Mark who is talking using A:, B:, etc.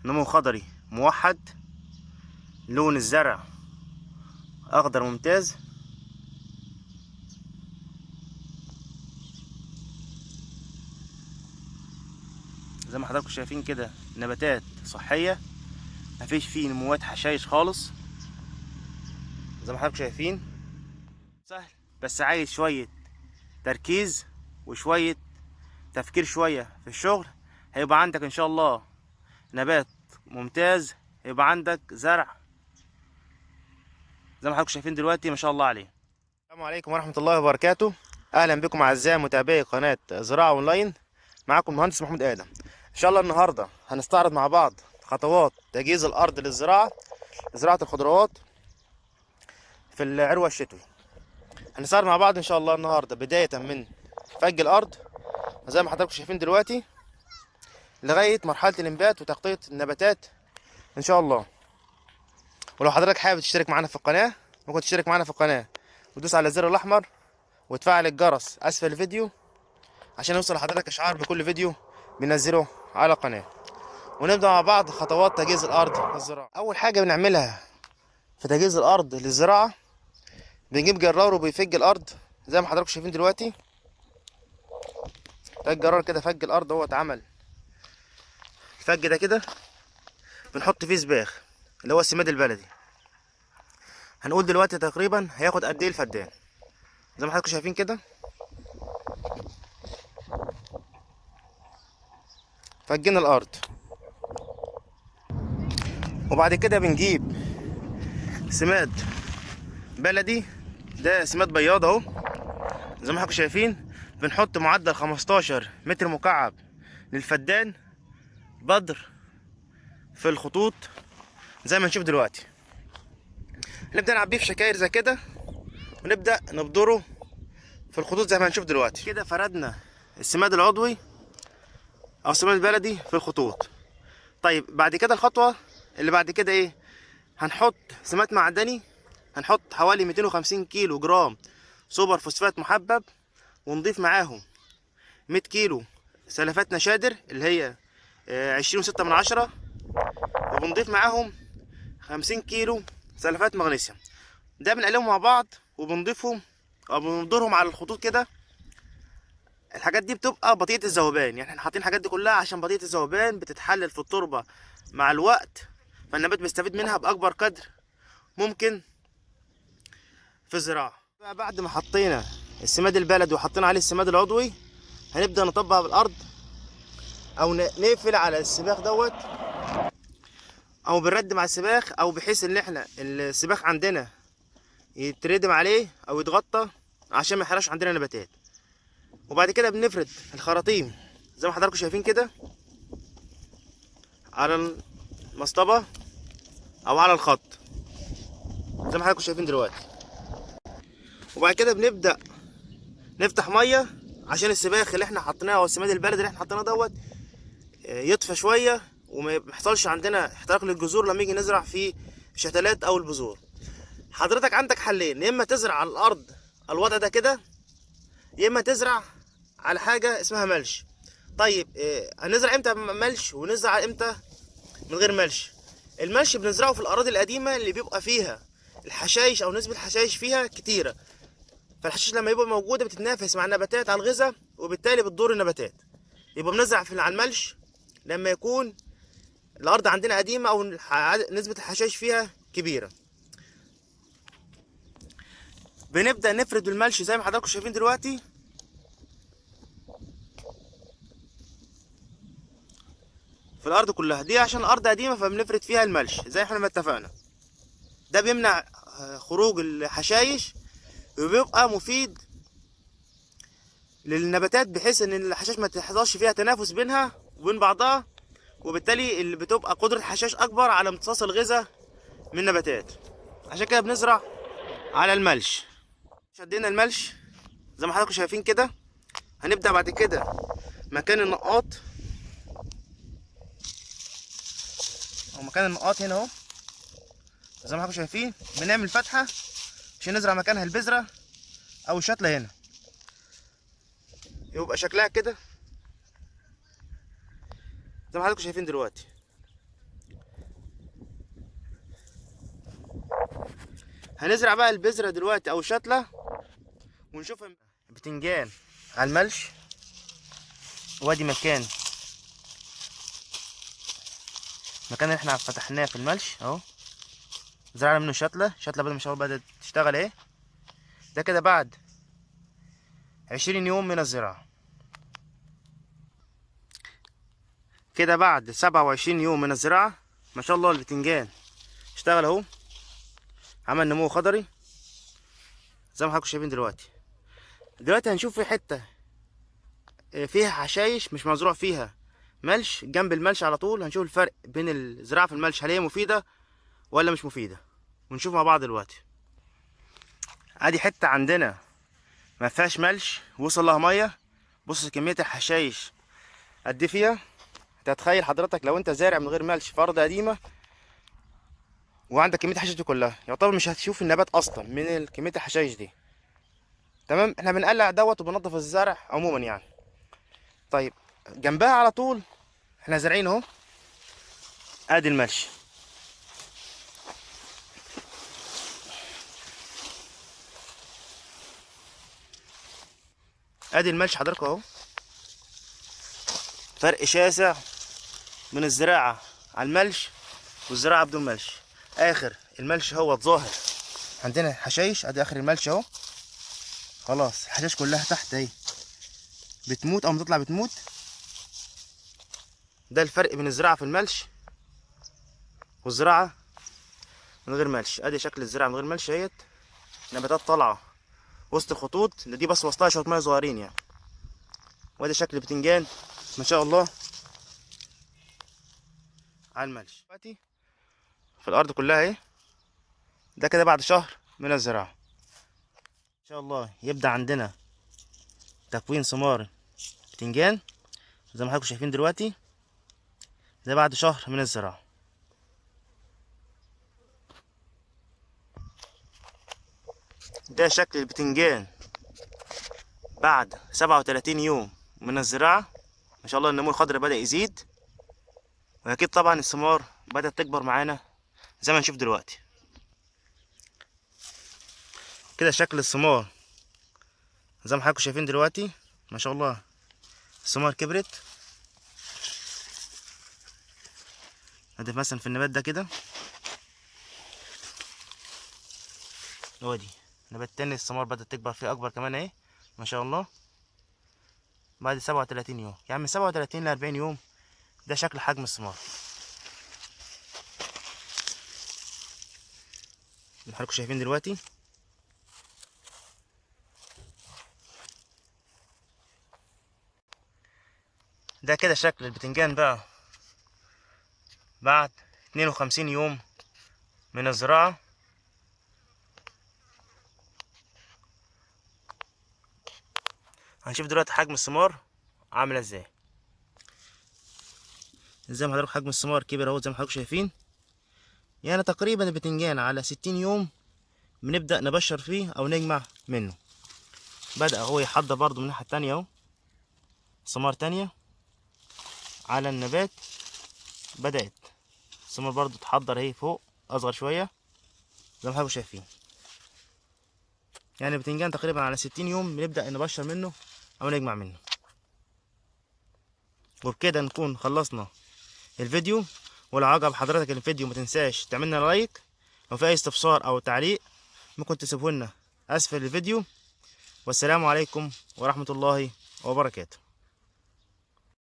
A: نمو خضري موحد، لون الزرع اخضر ممتاز. زي ما حضراتكم شايفين كده نباتات صحية، مفيش فيه نموات حشايش خالص زي ما حضراتكم شايفين. سهل، بس عايز شوية تركيز وشوية تفكير شوية في الشغل، هيبقى عندك ان شاء الله نبات ممتاز، هيبقى عندك زرع زي ما حضراتكم شايفين دلوقتي ما شاء الله عليه. السلام عليكم ورحمة الله وبركاته، اهلا بكم اعزائي متابعي قناة زراعة اونلاين، معاكم المهندس محمود ادم. ان شاء الله النهارده هنستعرض مع بعض خطوات تجهيز الارض للزراعة، زراعة الخضروات في العروة الشتوي. هنستعرض مع بعض ان شاء الله النهارده بداية من فج الارض زي ما حضراتكم شايفين دلوقتي لغاية مرحلة الانبات وتغطيه النباتات ان شاء الله. ولو حضرتك حابب تشترك معانا في القناة، ممكن تشترك معانا في القناة وتدوس على الزر الاحمر وتفعل الجرس اسفل الفيديو عشان يوصل لحضرتك اشعار بكل فيديو بننزله على القناة. ونبدا مع بعض خطوات تجهيز الارض للزراعة. اول حاجة بنعملها في تجهيز الارض للزراعة، بنجيب جرار وبيفج الارض زي ما حضراتكم شايفين دلوقتي. ده الجرار كده فج الارض، هو اتعمل الفج ده كده، بنحط فيه سباخ اللي هو السماد البلدي. هنقول دلوقتي تقريبا هياخد قد ايه الفدان زي ما حضراتكم شايفين كده. فجينا الارض، وبعد كده بنجيب سماد بلدي، ده سماد بياض اهو زي ما حضراتكم شايفين. بنحط معدل 15 متر مكعب للفدان بدر في الخطوط زي ما نشوف دلوقتي. نبدأ نعبيه في شكاير زي كده ونبدأ نبدره في الخطوط زي ما هنشوف دلوقتي كده. فردنا السماد العضوي او السماد البلدي في الخطوط. طيب بعد كده الخطوة اللي بعد كده ايه؟ هنحط سماد معدني، هنحط حوالي 250 كيلو جرام سوبر فوسفات محبب، ونضيف معاهم 100 كيلو سلفات نشادر اللي هي 20.6، وبنضيف معاهم 50 كيلو سلفات مغنيسيوم. ده بنقلبهم مع بعض وبنضيفهم او بندورهم على الخطوط كده. الحاجات دي بتبقى بطيئة الذوبان، يعني احنا حاطين الحاجات دي كلها عشان بطيئة الذوبان بتتحلل في التربة مع الوقت، فالنبات بيستفيد منها بأكبر قدر ممكن في الزراعة. بعد ما حطينا السماد البلدي وحطينا عليه السماد العضوي، هنبدأ نطبق بالأرض أو نقفل على السباخ دوت، أو بنردم على السباخ، أو بحيث إن احنا السباخ عندنا يتردم عليه أو يتغطى عشان ما يحرقش عندنا نباتات. وبعد كده بنفرد الخراطيم زي ما حضراتكم شايفين كده على المصطبة أو على الخط زي ما حضراتكم شايفين دلوقتي. وبعد كده بنبدأ نفتح مية عشان السباخ اللي احنا حطيناه او السماد البلدي اللي احنا حطيناه دوت يطفى شوية وما يحصلش عندنا احتراق للجذور لما يجي نزرع في الشتلات او البذور. حضرتك عندك حلين، يا اما تزرع على الارض الوضع ده كده، يا اما تزرع على حاجة اسمها ملش. طيب هنزرع امتى ملش ونزرع امتى من غير ملش؟ الملش بنزرعه في الاراضي القديمة اللي بيبقى فيها الحشائش او نسبه الحشائش فيها كتيرة، فالحشيش لما يبقى موجودة بتتنافس مع النباتات على الغذاء وبالتالي بتضر النباتات. يبقى بنزرع على الملش لما يكون الارض عندنا قديمة او نسبه الحشائش فيها كبيرة. بنبدا نفرد الملش زي ما حضراتكم شايفين دلوقتي. في الارض كلها دي عشان الارض قديمة فبنفرد فيها الملش زي احنا ما اتفقنا. ده بيمنع خروج الحشائش وبيبقى مفيد للنباتات بحيث ان الحشائش ما تحصلش فيها تنافس بينها وبين بعضها، وبالتالي اللي بتبقى قدرة الحشائش اكبر على امتصاص الغذاء من النباتات. عشان كده بنزرع على الملش. شدينا الملش زي ما حضراتكم شايفين كده. هنبدأ بعد كده مكان النقاط او مكان النقاط هنا اهو زي ما حضراتكم شايفين، بنعمل فتحة عشان نزرع مكانها البذرة او الشتلة هنا، يبقى شكلها كده زي ما حضراتكم شايفين دلوقتي. هنزرع بقى البذرة دلوقتي او الشتله ونشوف بتنجان على الملش. وادي مكان اللي احنا فتحناه في الملش اهو، زرعنا منه شتله بدل ما شاء الله بدات تشتغل اهي. ده كده بعد 20 يوم من الزراعة. كده بعد 27 يوم من الزراعة ما شاء الله البتنجان اشتغل اهو، عمل نمو خضري زي ما حضراتكم شايفين دلوقتي. دلوقتي هنشوف في حتة فيها حشايش مش مزروع فيها ملش، جنب الملش على طول هنشوف الفرق بين الزراعة في الملش، هل هي مفيدة ولا مش مفيدة، ونشوف مع بعض دلوقتي. ادي حتة عندنا ما فيهاش ملش، وصل لها مية. بص كمية الحشايش قد فيها. تتخيل حضرتك لو انت زارع من غير ملش في ارض قديمة وعندك كمية الحشائش دي كلها، يعتبر مش هتشوف النبات اصلا من كمية الحشائش دي. تمام، احنا بنقلع دوت وبننضف الزرع عموما يعني. طيب جنبها على طول احنا زارعين اهو، ادي الملش. ادي الملش حضرتك اهو، فرق شاسع من الزراعة على الملش والزراعة بدون ملش. اخر الملش هو ظاهر عندنا حشايش، ادي اخر الملش اهو، خلاص الحشايش كلها تحت اهي بتموت او ما تطلع بتموت. ده الفرق بين الزراعة في الملش والزراعة من غير ملش. ادي شكل الزراعة من غير ملش اهيت، نباتات طالعه وسط الخطوط دي، بس وسطها شوية مية صغيرين يعني. وادي شكل البتنجان ما شاء الله على الملش دلوقتي في الارض كلها اهي. ده كده بعد شهر من الزراعة ان شاء الله يبدا عندنا تكوين ثمار بتنجان زي ما حضراتكم شايفين دلوقتي. ده بعد شهر من الزراعة. ده شكل البتنجان بعد 37 يوم من الزراعة. ما شاء الله النمو الخضري بدأ يزيد، واكيد طبعا الثمار بدأت تكبر معانا زي ما نشوف دلوقتي. كده شكل الثمار زي ما حضراتكم شايفين دلوقتي، ما شاء الله الثمار كبرت. ادي مثلا في النبات ده كده، وادي نبات تاني الثمار بدأت تكبر فيه اكبر كمان اهي ما شاء الله. بعد 37 يوم، يعني من 37 ل 40 يوم ده شكل حجم الثمار. اللي حضراتكم شايفين دلوقتي. ده كده شكل البتنجان بقى بعد 52 يوم من الزراعة. هنشوف دلوقتي حجم الثمار عامله ازاي. زي ما حضراتكم حجم الثمار كبر اهو زي ما حضراتكم شايفين. يعني تقريبا البتنجان على 60 يوم بنبدأ نبشر فيه او نجمع منه. بدأ هو يحضر برضو من الناحية التانية اهو، ثمار تانية على النبات. بدأت الثمار برضو تحضر اهي فوق اصغر شوية زي ما حضراتكم شايفين. يعني البتنجان تقريبا على 60 يوم بنبدأ نبشر منه او نجمع منه. وبكده نكون خلصنا الفيديو. ولو عجب حضرتك الفيديو ما تنساش تعملنا لايك. لو في اي استفسار او تعليق ممكن تسيبه لنا اسفل الفيديو. والسلام عليكم ورحمة الله وبركاته.